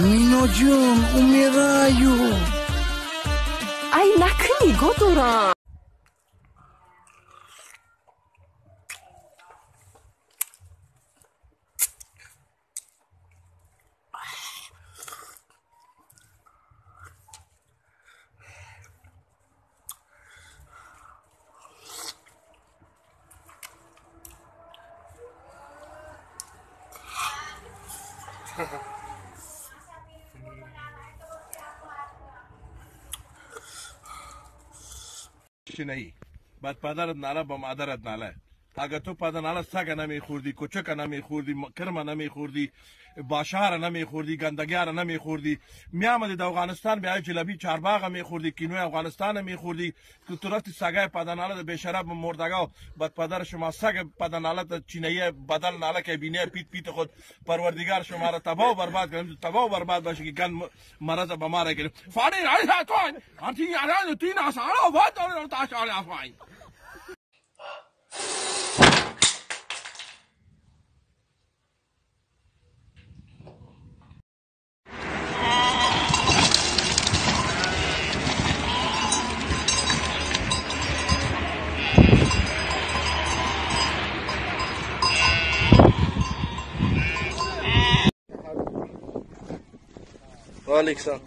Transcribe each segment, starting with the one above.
Миноҷон, умираю. Ай, накунӣ, годорам. नहीं बाद पदरत नाला बमादरत नाला। अगर तो पद नाला सग नमेखӯрдӣ, кӯчака намехӯрдӣ, кирма намехӯрдӣ, бошара намехӯрдӣ, гандагиара намехӯрдӣ, меомадӣ дар Афғонистон биёи ҷалабӣ чарбаға мехӯрдӣ, кинои Афғонистон мехӯрдӣ, ту рафти сагаи паданала бешараб мурдага, бад падар шумо саг паданала чинаи бадал нала ки бинӣ пит пит худ парвардигар шуморо табоҳ барбад кунад, табоҳ барбад бошӣ ки ганд мараз ба мо гирифт. Фани Ja, liksom.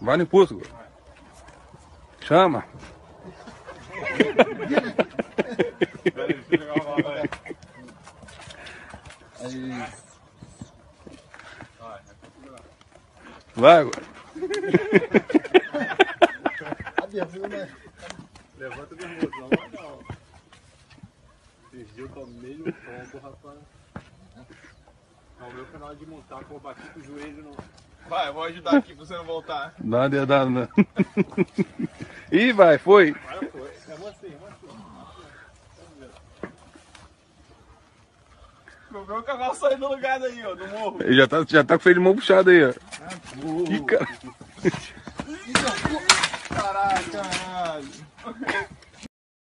Vai no impulso. Chama. Vai agora. Levanta nervoso, não vai não. Esses dias eu tomei um tombo, rapaz. O meu foi na hora de montar, que eu bati com o joelho no... Vai, eu vou ajudar aqui pra você não voltar. Dá uma dedada, né? Ih, vai, foi. Agora foi. É você, é você. Meu cavalo saiu do lugar daí, ó, do morro. Ele já tá com o freio de mão puxado aí, ó. Ih, cara. Caralho, caralho.